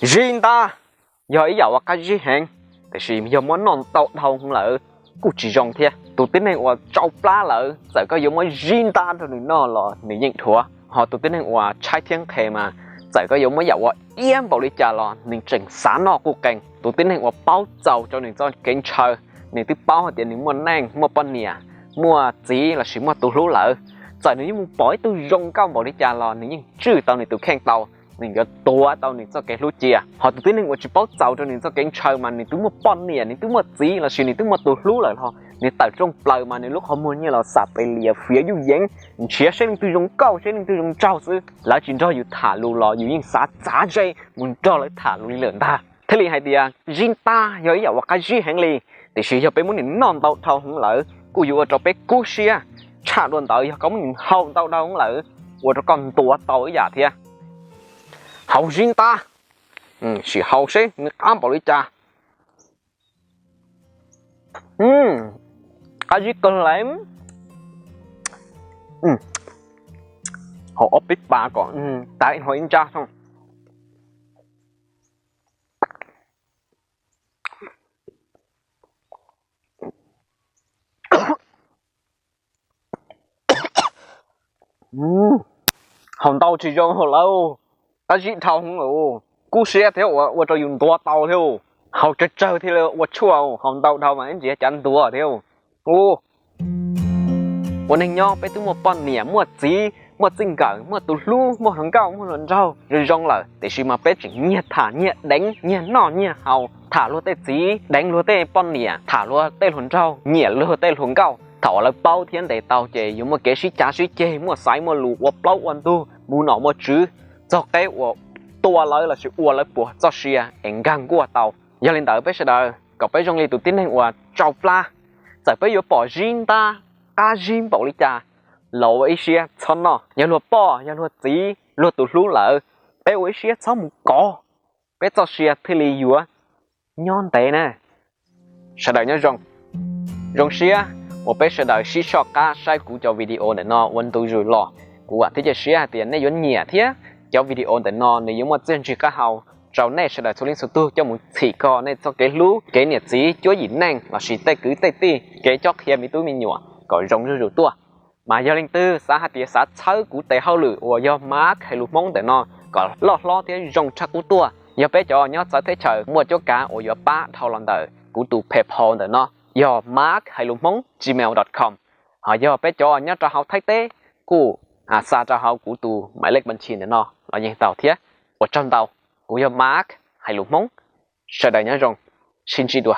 Zib ntab yog ib yam uas qab zib heev, tiam sis yog muab noj ntau dhau lawm kuj tsis zoo thiab. Tus tib neeg uas tsau plab lawm, txawm koj yuav muab zib ntab rau nws noj los nws yeej dhuav. Ho tus tib neeg uas tshaib thiab nqhis mas txawm koj yuav muab yam uas iab npaum li cas los nws tseem xav noj quj qees. Tus tib neeg uas paub txaus rau nws txoj kev ntshaw, nws twb paub hais tias nws muaj neej, muaj poj niam, muaj txiv lossis muaj tus hlub lawm, txawm nws yeej mus pom ib tug zoo nkauj npaum li cas los nws yeej tswj tau nws tus kheej tau, nws yuav tuav tau nws txoj kev hlub cia. Ho tus tib neeg uas tsis paub txaus rau nws txoj kev ntshaw mas nws twb muaj poj niam, nws twb muaj txiv lossis nws twb muaj tus hlub lawm los nws tawm rooj plaws mas nws lub qhov muag nyiaj los xam pes lias fiav yuj yeev, nrhiav saib leej twg zoo nkauj, saib leej twg zoo nraug xwb. Lawv tsis nrog yus tham lus los yus yeej xav txav ze mus nrog lawv tham lus li lawm ntag. Thiaj li hais tias zib ntab yog ib yam uas qab zib heev li, tiam sis yog peb muab nws noj ntau dhau heev lawm kuj yuav ua rau peb kub siab. Tshaj dua ntawd yog koj muab nws haus ntau dhau heev lawm, ua rau koj ntuav tau ib yam thiab. Haus zib ntab, sim haus seb nws qab npaum li cas. Qab zib kawg li. Haus ob peb pas kom tag ib hlo ib ntsab. Haus ntau tsis zoo hauv lawm, qab zib dhau heev lawm, kub siab thiab ua rau yus ntuav tau thiab. Haus tsawg tsawg thiaj li ua tshuaj, haus ntau dhau mas ib ntsis cav ntuav thiab. Ua neeg nyob peb twb muaj poj niam muaj txiv, muaj txij nkawm, muaj tus hlub, muaj hluas nkauj, muaj hluas nraug zoo zoo lawm, tiam sis mas peb tseem nyiag tham nyiag deev, nyiag noj nyiag haus, tham luag tej txiv, deev luag tej poj niam, tham luag tej hluas nraug, nyiam luag tej hluas nkauj. Thaum uas lawv paub thiab ntes tau ces yuav muaj kev sib cav sib ceg, muaj xaiv muaj lus, ua plaub ua ntug, mus nom mus tswv, txog qeb uas tua lawv lossis ua lawv puas txoj sia es nkag nkuaj tau. Yog li ntawd peb sawv daws kom peb zoo li tus tib neeg uas tsau plab, txawm peb yuav pom zib ntab qab zib npaum li cas los ua ib siab txhob noj. Yog luag poj yog luag txiv luag tus hlub lawm, peb ua ib siab txhob mus kov, peb txoj sia thiaj li yuav nyob ntev na. Sawv daws nyob zoo. Zoo siab uas peb sawv daws sib soj qab saib kuv cov video ntawm no ua ntu zus los. Kuv vam thiab cia siab hais tias nej yuav nyiam thiab cov video ntawm no nws yuav muaj txiaj ntsig qab hau rau nej sawv daws txhua leej txhua tug coj mus txhim kho nej txoj kev hlub, kev niam txiv, cuab yim neej lossis tej kwv tej tij, kev cob qhia me tub me nyuam kom zoo zuj zus tuaj. Mas yog leej twg xav hais tias xav txhawb kuv tes hauj lwm uas yog Mav Hais Lus Hmoob ntawm no kom loj hlob thiab zoo tshaj qub tuaj, yog peb cov nyob txawv teb chaws muaj cuab kav uas yuav pab dhau los ntawm kuv tus PayPal ntawm no, yog Mav Hais Lus Hmoob gmail dot com. Ho yog peb cov nyob rau hauv Thaib teb kuj xa rau hauv kuv tus maiv lej pa nchi ntawm no los yeej tau thiab. Ua tsaug ntau. Kuv yog Mav Hais Lus Hmoob. Sawv daws nyob zoo, sib ntsib dua.